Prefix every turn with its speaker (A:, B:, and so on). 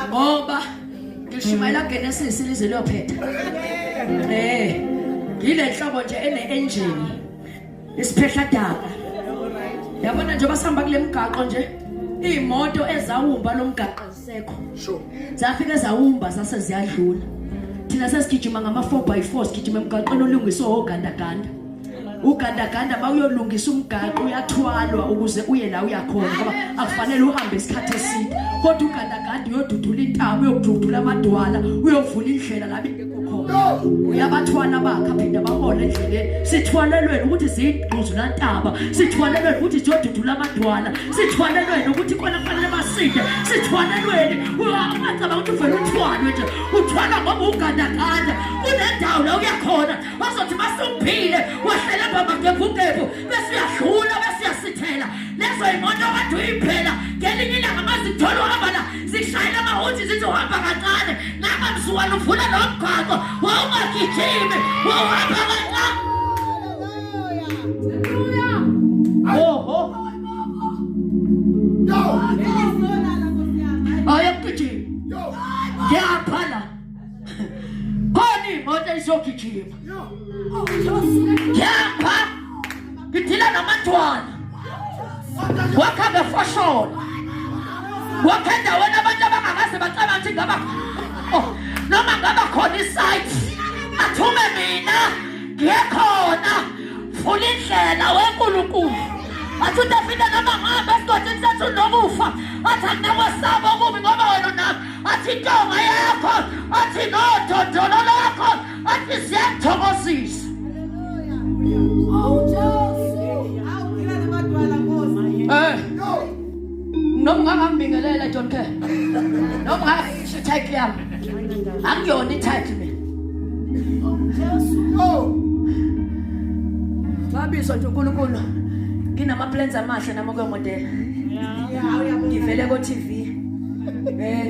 A: Ngoba ngishumayela Genesis lize liyophetha. Eh. Yile nhlobo nje ene engine. Isiphehla daka. Yabona nje basihamba kule mgaqo nje. Imoto ezawumba lomgaqo zisekho.
B: Sure.
A: Zafika zawumba zase ziyadlula. Thina sesigijima ngama 4x4 sigijima emgaqweni olungiswe ogandaganda. Ugandaganda mawuyolungisa umgaqo uyathwalwa ukuze uye la uyakhona ngoba akufanele uhambe isikhathi eside. Kodwa ugandaganda uyodudula intaba uyodudula amadwala uyovula indlela la bingekho khona. Uyabathwala bakhe aphinde abahole endleleni. Sithwalelweni ukuthi ziyigquzulantaba, sithwalelweni ukuthi siyodudula amadwala, sithwalelweni ukuthi kona kufanele basinde, sithwalelweni ungacabanga ukuthi uvele uthwalwe nje. Uthwalwa ngoba ugandaganda kunendawo la uyakhona bazothi basuphile wahlela bamagebhugebhu bese uyadlula bese uyasithela lezo imoto kade uyiphela ngelinye ilanga mazithola uhamba la zishayela amahuthi zithi uhamba kancane naba mzukwana uvula lo mgwaqo wawungagijimi wawuhamba kancane. Oho, ayakugijima ngiyaphala khona imoto izogijima ngiyapha ngidila namantwana wakha ngefosholo wakha endaweni abantu abangakaze bacabanga ukuthi ngaba oh, noma ngaba khona isite athume mina ngiye khona vula indlela wenkulunkulu athi uDavide noma ngihambe esigodini sethu nokufa athi anginakwesaba okubi ngoba wena unami athi intonga yakho athi nodondolo lakho athi ziyangithokozisa. Eh. Noma ungangangibingelela I don't care. Noma ungangayisho title yami. Angiyona i-title mina.
B: Oh.
A: Wabizwa nje uNkulunkulu. Nginama plans amahle nami okuyomodela. Ngivele ko TV. Eh.